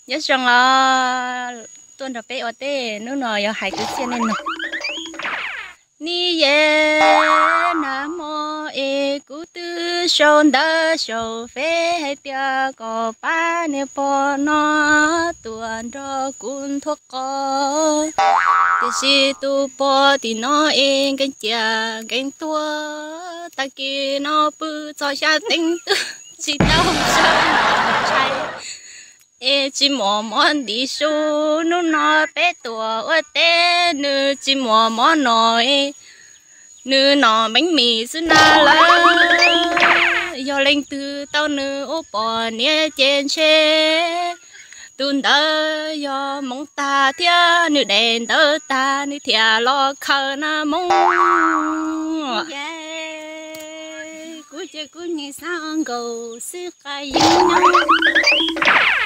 Nyob zoo os, tuaj nrog peb ua teb, hnub no yuav hais kwv txhiaj nej mloog. Nib yej nag hmo es kuv twb sau ntawv sau feb hais tias kom pab niag pog no tuaj nrog kuv nthuav qos. Tiam sis tus pog tim no es nkees ciaj nkees tuag, tag kis no pw txog xya teev twb tsis tau sawv los tshais. Es tsis muaj mov ntim su, hnub no peb tuaj ua teb nws tsis muaj mov noj, nws noj meej mis xwb na lawm. Yog leej twg tau nws ua poj niam ces ntshe tus ntawd yog hmoov tag thiab nws daim ntawv tag nws thiaj los khaws na hmoov. Kuv ces kuv nyiam xav nkaus xwb qas yeej nyob.